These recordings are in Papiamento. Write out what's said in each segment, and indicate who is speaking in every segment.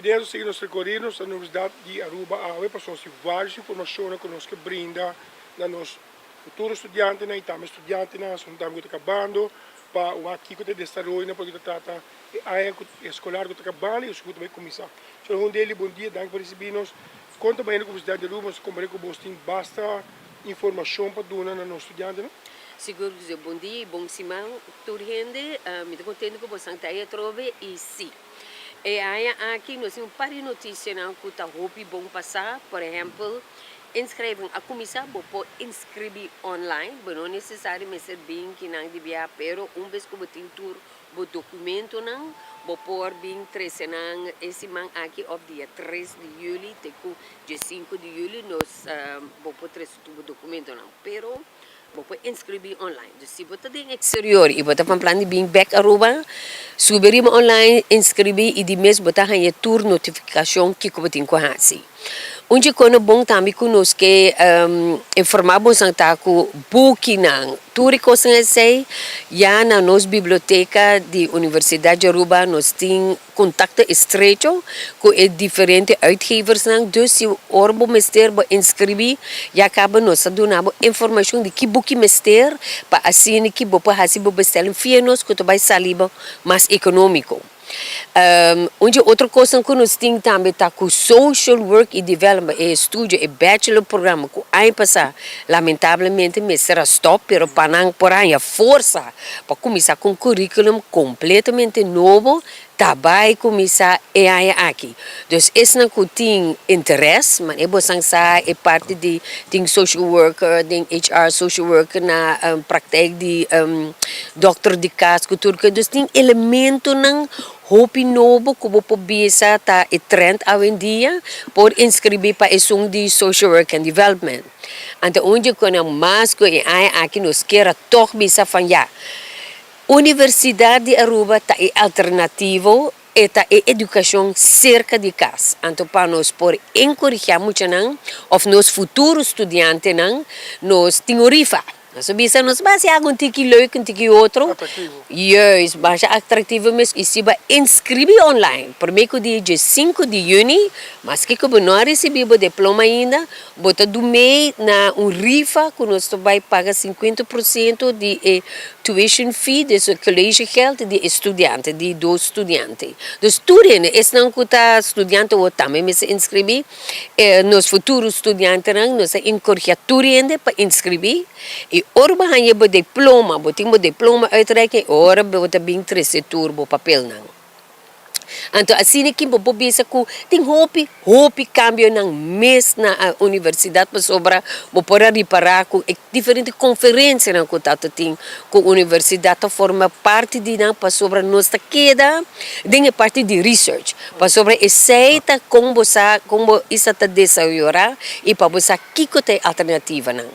Speaker 1: Videonan sigui nos recorrido nos ta na Universidad di Aruba awe pasobra nos tin varios informacionnan cu nos ke brinda na nos futuro studiantenan y tambe studiantenan asun tambe cu ta cabando pa wak kico ta e desaroyonan pa loke ta trata e aña cu escolar cu ta cabando y esun cu ta bay cuminsa. Señor Hundeli bon dia, danki pa ricibi nos. Con ta bayendo cu Universidad di Aruba? Nos ta comprende cu bos tin basta informacion pa duna na nos studiantenan.
Speaker 2: Sigur cu si. Bon dia y bon siman tur hende. Mi ta contento cu bosan ta ahi atrobe y si. E aña aki nos tin un par di noticianan cu ta hopi bon pasa. Por ehempel, inschrijving a cuminsa, bo por inscribi online, bo no necesario mester bin kinan di bia, pero un bes cu bo tin tur bo documentonan, bo por bin trece nan e siman aki of dia tres di juli te cu diescinco di juli nos bo por trece tur bo documentonan. Pero Bo por inscribí online. Dus si bo ta den exterior y bo ta van plan di bin bek Aruba, subi riba online, inscribí y di mes bo ta haña tur notificacion kico bo tin cu haci. Un dje cona bon tambe cu nos ke informa bosan ta cu bukinan, tur e cosnan esey ya na nos biblioteca di Universidad di Aruba nos tin. Contacto estrecho cu e diferente uitgeversnan, dus si ora bo mester bo inscribi ya caba nos ta duna bo informacion di ki buki mester pa asina ki bo por haci bo bestelling via nos cu ta bay sali bo mas economico. Un dje otro cosnan cu nos tin tambe ta cu Social Work y Development, e estudio, e bachelor programa cu aña pasa lamentablemente mester a stop pero pa nan por haña forsa Pa kuminsá ku un curriculum kompletamente nobo ta bai kuminsá e aña aki. Dus esnan ku tin interes, manera bosan sa e parti di tin social worker den HR social worker na praktijk di dokter di kas ku tur kos. Dus tin elementonan hopi nobo ku bo por bisa ta e trend awendia por inskribí pa esun di social work and development. Anto un dje ku nan mas ku e aña aki nos kier a tog bisa van ya, Universidad di Aruba ta e alternativo, e ta e educacion cerca di cas. Anto pa nos por encoregia muchanan of nos futuro studiantenan, nos tin un rifa. Nos a bisa nos bai hasi algo un tiki leuk, un tiki otro.
Speaker 1: Atractivo.
Speaker 2: Juist, masha atractivo mes y si bo a inscribi online prome cu dia diescinco di juni, maske cu bo no a ricibi bo diploma ainda, Bo ta dumei na un rifa ku nos ta bai paga 50% di e tuition fee, dus e collegegeld di e studiante, di dos studiante. Dus tur hende, esnan ku ta studiante awor tambe mester inskribí, e nos futuro studiantenan, nos ta enkorigá tur hende pa inskribí i ora bo haña bo diploma, bo tin bo diploma uitreiking, ora bo ta bin trese tur bo papelnan. Anto asina ki bo por bisa ku tin hopi, hopi kambionan mes na universidat pasobra bo por a ripará ku e diferente konferensianan ku ta tin ku universidat ta forma parti di nan pasobra nos ta keda den e parti di research pasobra esei ta kon bo sa kon bo isa ta desaroyá i pa bo sa kiko ta e alternativanan.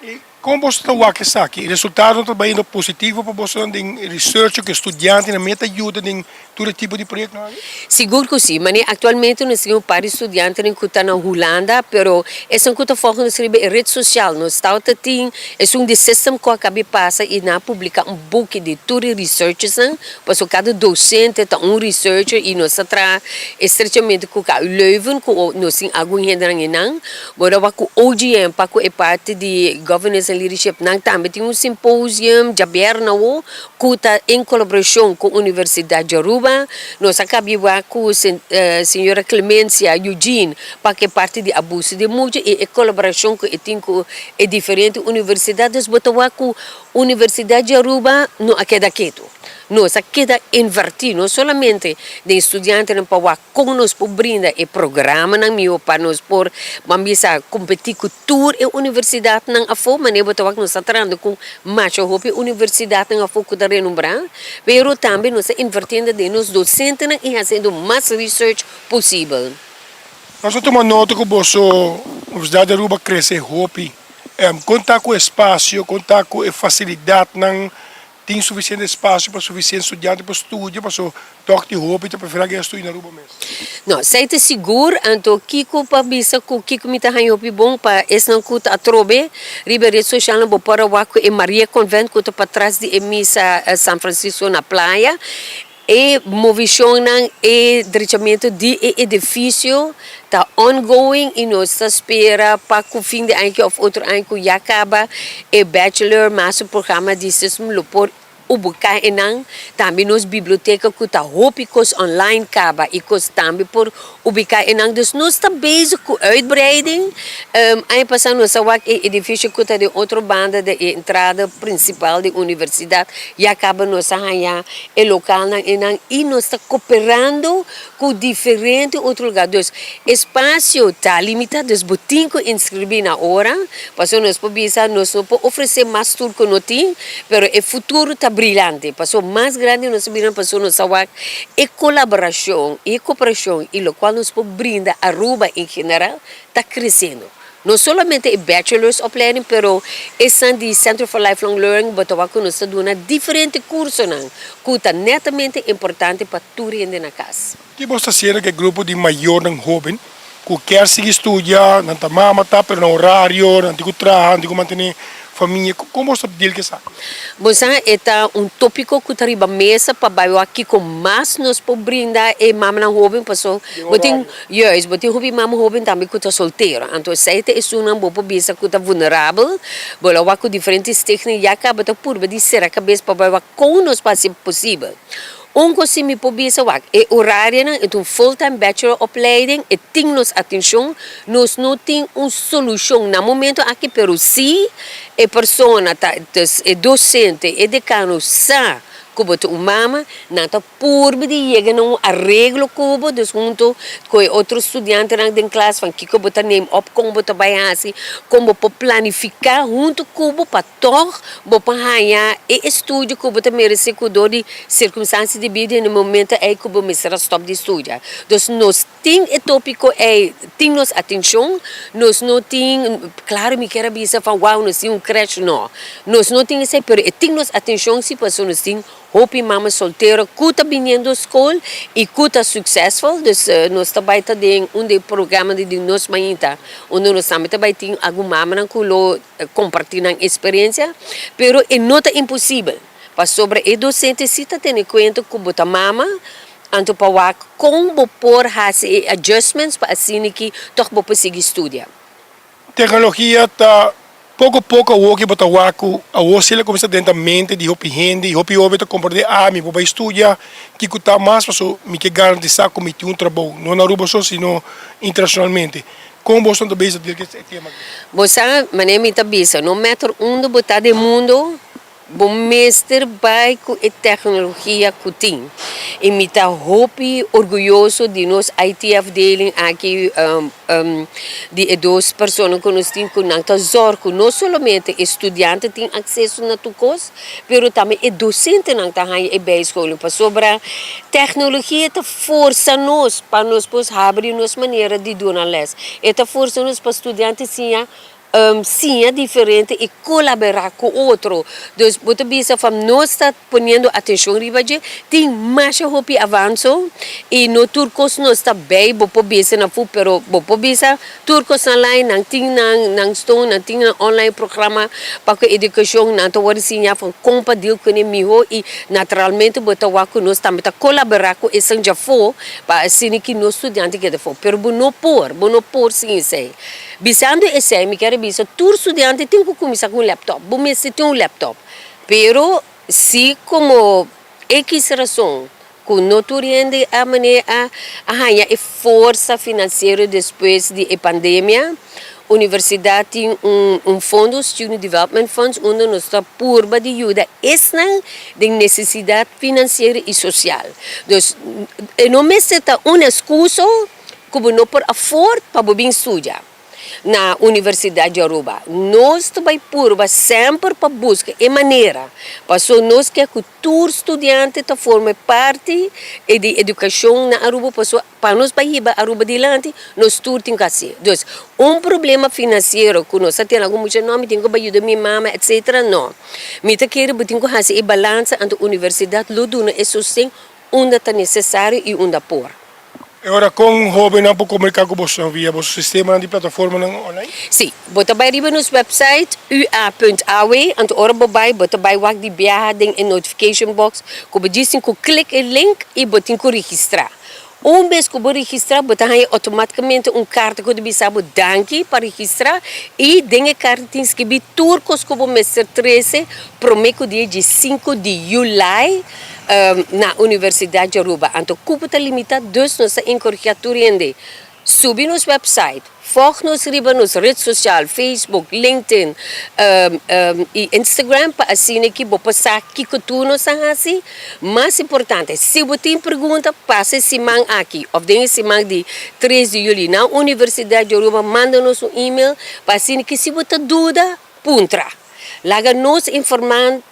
Speaker 1: I kon boso ta wak esaki? E resultadonan ta bayendo positivo pa bosonan den research ku e studiantenan mester ta yuda den tur e tipo di proyektonan aki?
Speaker 2: Sigur ku si. Manera aktualmente nos tin un par di studiantenan ku ta na Hulanda, pero esun ku ta volg nos riba e ret sosial. Nos tabata tin esun di system ku a kabi pasa i nan a publiká un buki di tur e researchersnan, pasobra kada dosente ta un researcher i nos ta traha estrechamente ku KU Leuven ku nos tin algun hendenan einan. Bo ta wak ku OGM pa ku e parti di Governance and Leadership nan tambe tin un symposium djabièrnè awo ku ta en kolaborashon ku Universidat di Aruba. Nos a kabi wak ku señora Clemencia Eugene pa ku e parti di abuso di mucha i e kolaborashon ku e tin ku e diferente universidat. Dus bo ta wak ku Universidat di Aruba no a keda ketu. Nos a keda invertí no solamente den studiantenan pa wak Kon nos por brinda e programanan mihó pa nos por ban bisa kompetí ku tur e universidatnan afó? Manera bo ta wak nos ta trahando ku masha hopi universidatnan afó ku ta renombrá, pero tambe nos ta invertiendo den nos dosentenan i hasiendo mas research posibel.
Speaker 1: Nos a tuma nota ku boso Universidat di Aruba krese hopi. Kon ta ku e spasio, kon ta ku e fasilidatnan? Tin sufisiente espasio pa sufisiente studiante por studia paso tòg tin hopi ta preferá ke a studia na Aruba mes.
Speaker 2: No, esei ta sigur, anto kiko pa bisa ku kiko mi ta haña hopi bon pa esnan ku ta atrobe riba e ret soshalnan bo por a wak ku e Maria Convent ku ta patras di e misa San Francisco na Playa. E movishonnan, e drechamentu di e edifisio ta ongoing i nos ta spera pa ku fin di aña aki òf otro aña ku ya kaba e bachelor, master programa di sism lo por ubiká einan. Tambe nos biblioteka ku ta hopi kos online kaba i kos tambe por ubiká einan. Dus nos ta bezig ku uitbreiding. Aña pasá nos a wak e edifisio ku ta den otro banda di e entrada prinsipal di universidat. Ya kaba nos a haña e lokalnan einan i nos ta koperando ku diferente otro lugá. Dus espasio ta limitá, dus bo tin ku inskribí na ora, pasobra nos por bisa nos no por ofresé mas tur ku no tin, pero e futuro ta brillante, pasobra mas grandi nos ta bira pasobra nos ta wak e kolaborashon i e koperashon i lokual nos por brinda Aruba en general ta kresiendo. No solamente e bachelor's opleiding pero esnan di Center for Lifelong Learning bo ta wak ku nos ta duna diferente kursonan ku ta netamente importante pa tur hende na kas.
Speaker 1: Ki bo ta hasiendo ku e grupo di mayornan hoben ku kier sigui studia, nan ta mama ta pero nan orario, nan tin ku traha, nan tin ku mantene famia, kon bo ta deal ku esaki?
Speaker 2: Bo sa e ta un tópiko ku ta riba mesa pa bai wak kiko mas nos por brinda e mamanan hoben paso bo tin Juist, bo tin hopi mama hoben tambe ku ta soltero, anto esei ta esunnan bo por bisa ku ta vulnerabel, bo lo wak ku diferente stichting ya kaba ta purba di sera kabes pa bai wak kon nos por hasi posibel. Un kos si mi por bisa wak, e orarionan e ta un full time bachelor opleiding, e tin nos atenshon, nos no tin un solushon na momento aki pero si e persona ta, dus e dosente, e dekano sa ku bo ta un mama, nan ta Purba di yega na un areglo ku bo, dus huntu ku e otro studiantenan den klas van kiko bo ta neem op, kon bo ta bai hasi, kon bo por planifiká huntu ku bo pa tòg bo por haña e estudio ku bo ta meresé ku dor di sirkunstansia di bida na e momento ei ku bo mester a stòp di studia. Dus nos tin e tópiko ei, tin nos atenshon, nos no tin, klaro mi kier a bisa van wou nos tin un krèsh, no, nos no tin esei, pero e tin nos atenshon si pasobra nos tin Hopi mama soltero ku ta biniendo skol i ku ta suksesful, dus nos ta bai ta den un di e programa di Nos Mainta, unda nos tambe ta bai tin algun mamanan ku lo kompartí nan eksperensia, pero e no ta imposibel, pasobra e dosente si ta tene kuenta ku bo ta mama, anto pa wak kon bo por hasi e adjustments pa asina ki tòg bo por sigui studia.
Speaker 1: Teknologia ta poko poko awor ki bo ta wak ku awor si el a kuminsá drenta mente di hopi hende i hopi hoben ta komprendé, ah mi por bai studia kiko ta mas paso mi ke garantisá ku mi tin un trabou, no na Aruba so sino internashonalmente. Kon boso ta bezig di e tema aki?
Speaker 2: Bo sa manera mi ta bisa, no matter unda bo ta den mundo, Bo mester bai ku e teknologia ku tin. I mi ta hopi orguyoso di nos IT afdeling aki, di e dos persona ku nos tin ku nan ta zòrg ku no solamente e studiante tin akseso na tur kos, pero tambe e dosentenan ta haña e bijscholing. Pasobra teknologia ta forsa nos pa nos por habri nos manera di duna lès. E ta forsa nos pa studiante siña Siña diferente i kolaborá ku otro. Dus bo ta bisa van nos ta poniendo atenshon riba dje, tin masha hopi avanso i no tur kos nos ta bei, bo por bisa na fu, pero bo por bisa tur kos nan lai, nan tin nan nan ston, nan tin nan online programa pa ku edukashon, nan ta wòrdu siña van kon pa deal kuné mihó i naturalmente bo ta wak ku nos tambe ta kolaborá ku esnan djafó pa asina ki nos studiante keda afó. Pero bo no por, bo no por sin esei. Bisando esei mi kier bisa tur studiante tin ku kuminsá ku un laptop. Bo mester tin un laptop. Pero si komo ekis rason ku no tur hende a manera a a haña e forsa finansiero despues di e pandemia, universidat tin un un fondo, Student Development Funds, unda nos ta purba di yuda esnan den nesesidat finansiero i sosial. Dus e no mester ta un eskuso. ku bo no por afford pa bo bin studia na Universidad di Aruba. Nos ta bai purba semper pa buska e manera paso nos ke ku tur studiante ta forma parti di edukashon na Aruba paso pa nos bai hiba Aruba dilanti nos tur tin ku hasi. Dus un problema finansiero ku nos ta tene algun mucha no mi tin ku bai yuda mi mama etcetera no. Mi ta kere bo tin ku hasi e balansa anto universidad lo duna e sosten unda ta nesesario i unda por.
Speaker 1: E ora kon hóbennan por komuniká ku boso via boso sistemanan di plataformanan online?
Speaker 2: Sí, bo ta bai riba nos website ua.aw, anto ora bo bai bo ta bai wak di biaha den e notification box ku bo djis tin ku klik e link i bo tin ku registrá. Un bes ku bo registrá bo ta haña outomátikamente un karta ku ta bisa bo danki pa registrá i den e karta tin skibí tur kos ku bo mester trese promé ku dia dje sinku di yulai na Universidat di Aruba. Anto kupo ta limitá dus nos ta enkorigá tur hende subi nos website, Volg nos riba nos red social, Facebook, LinkedIn y Instagram pa asina ki bo por sa kiko tur nos ta haci. Mas importante, si bo tin pregunta, pasa e siman aki of den e siman di tres di juli na Universidad di Aruba, manda nos un email pa asina ki si bo ta duda, puntra. Laga nos informa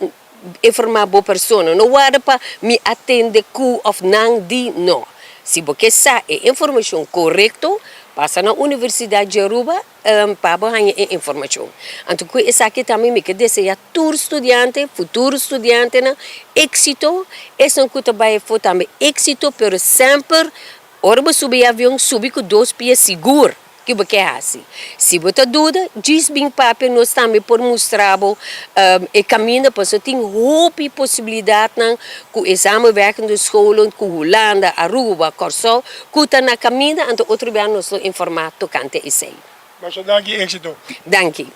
Speaker 2: informa bo persona. No warda pa mi atende ku of nan di no. Si bo ke sa e informashon korekto, pasa na Universidat di Aruba pa bo haña e informashon. Anto ku esaki tambe mi ke desea tur studiante, futuro studiantenan, éksito. Esnan ku ta bai afó tambe éksito, pero semper ora bo subi e avion, subi ku dos pia sigur. Ki bo ke hasi? Si bo ta duda, djis bin papia, nos tambe por mustra bo e kaminda, pasobra tin hopi posibilidatnan ku e samenwerkende scholen ku Hulanda, Aruba, Kòrsou ku ta na kaminda, anto otro bia nos lo informá tokante esei.
Speaker 1: Masha danki, éksito.
Speaker 2: Danki.